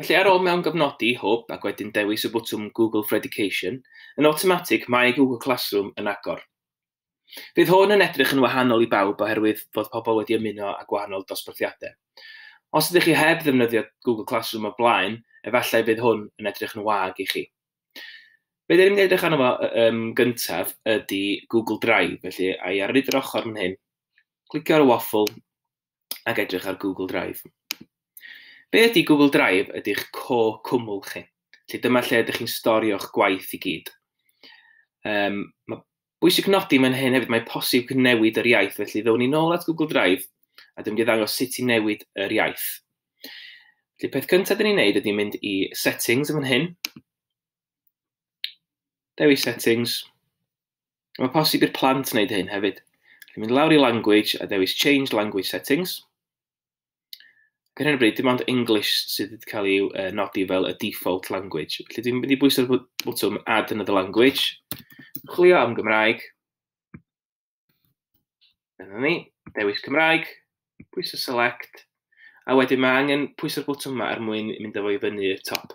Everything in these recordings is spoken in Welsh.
Felly ar ôl mewngofnodi Hwb ac wedyn dewis y botwm Google for Education, yn awtomatig mae Google Classroom yn agor. Fydd hwn yn edrych yn wahanol i bawb oherwydd fod pobl wedi ymuno â gwahanol dosbarthiadau. Os ydych chi heb ddefnyddio Google Classroom o'r blaen, efallai fydd hwn yn edrych yn wag i chi. Be dyn ni'n mynd i edrych arno fo gyntaf ydy Google Drive, felly a i ar yr ochr fan hyn, clicio ar y waffle ac edrych ar Google Drive. Be ydy Google Drive ydy'ch cwmwl chi. Felly dyma lle ydych chi'n storio'ch gwaith i gyd. Mae bwysig nodi mewn hyn hefyd, mae posib newid yr iaith, felly ddown ni nôl at Google Drive a dwi'n mynd i ddangos sut i newid yr iaith. Felly peth cyntaf dyn ni'n neud ydy mynd i Settings yn fan hyn. Dewis Settings. Mae posib i'r plant wneud hyn hefyd. Felly mynd lawr i Language a dewis Change Language Settings. Ac ar hyn o bryd, dim ond English sydd wedi cael ei nodi fel y default language. Felly dwi'n mynd i bwyso'r botwm Add Another Language, chwilio am Gymraeg. Dyna ni, dewis Cymraeg, pwyso Select, a wedyn mae angen pwyso'r botwm yma er mwyn mynd â fo i fyny i'r top.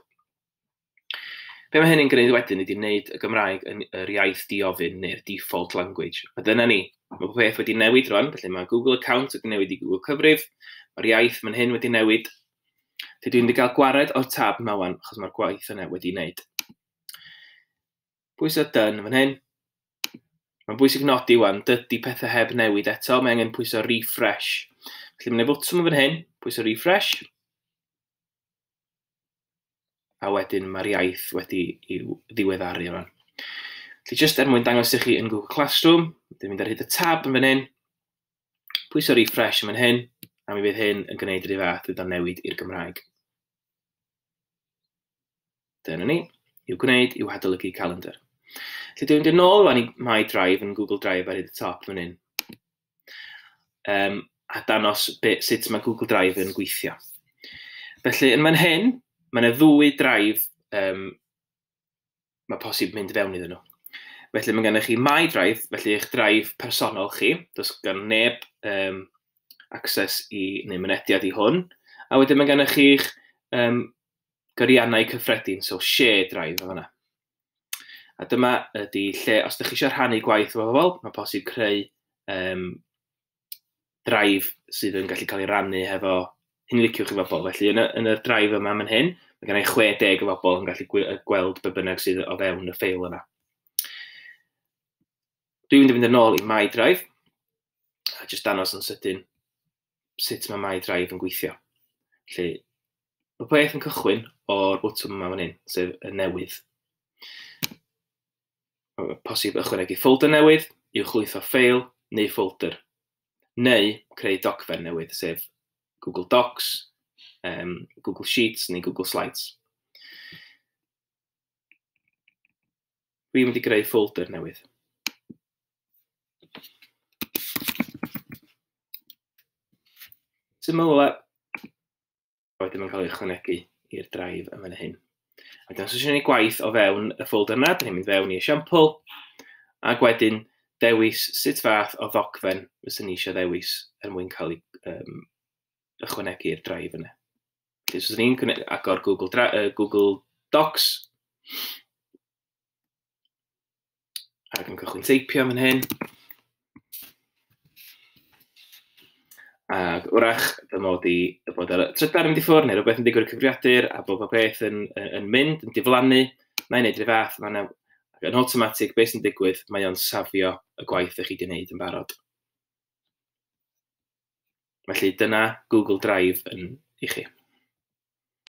Be mae hyn yn gwneud wedyn ydy wneud y Gymraeg yn yr iaith diofyn neu'r default language. A dyna ni, mae pob peth wedi newid rwan, felly mae Google account wedi newid i Google cyfrif, mae'r iaith fan hyn wedi newid. Felly dwi'n mynd i gael gwared o'r tab yma wan, achos mae'r gwaith yna wedi wneud. Pwyso Done fan hyn. Mae'n bwysig nodi wan, dydy pethau heb newid eto, mae angen pwyso Refresh. Felly mae'n botwm fan hyn, pwyso Refresh. A wedyn mae'r iaith wedi i'w ddiweddaru rwan. Felly jyst er mwyn dangos i chi yn Google Classroom, dwi'n mynd ar hyd y tab yn fan hyn, pwyso Refresh yn fan hyn, a mi fydd hyn yn gwneud yr un fath, fydd o'n newid i'r Gymraeg. Dyna ni, i'w gwneud, i'w hadolygu calendar. Felly dwi'n mynd yn ôl rwan i My Drive yn Google Drive ar hyd y top fan hyn. A danos sut mae Google Drive yn gweithio. Felly yn fan hyn, mae yna ddwy drive mae posib mynd fewn iddyn nhw. Felly mae gennych chi My Drive, felly eich drive personol chi, does gan neb access i, neu mynediad i hwn. A wedyn mae gennych chi'ch gyriannau cyffredin, so Share Drive o fanna. A dyma ydy lle, os ydych chi eisiau rhannu gwaith efo bobl, mae posib creu drive sydd yn gallu cael ei rannu hefo hyn liciwch chi bobl. Felly yn y drive yma man hyn, mae gen i 60 o bobl yn gallu gweld be bynnag sydd o fewn y ffeil yna. Dwi'n mynd i fynd yn ôl i My Drive, a jyst danos yn sydyn sut mae My Drive yn gweithio. Felly, mae peth yn cychwyn o'r botwm yma fan hyn, sef y newydd. Mae posib ychwanegu folder newydd, uwchlwytho ffeil neu folder, neu creu dogfen newydd, sef Google Docs, Google Sheets neu Google Slides. Dwi'n mynd i greu folder newydd. Syml fel 'na. Wedyn mae'n cael ei ychwanegu i'r drive yn fan hyn. Wedyn os oes gwaith o fewn y folder yna, dyn ni'n mynd fewn i esiampl, ac wedyn dewis sut fath o ddogfen fyswn ni eisiau ddewis er mwyn cael ei ychwanegu i'r drive yna. Felly, os ni'n agor Google Docs, ac yn cychwyn teipio fan hyn, ac wrach fy mod i bod ar y trydar yn mynd i ffwrdd, neu rhywbeth yn digwydd i'r cyfrifiadur, a bod pob peth yn mynd, yn diflannu, na i wneud rhyw fath, mae yna, yn awtomatig, beth sy'n digwydd, mae o'n safio y gwaith ych chi wedi wneud yn barod. Felly dyna Google Drive yn i chi.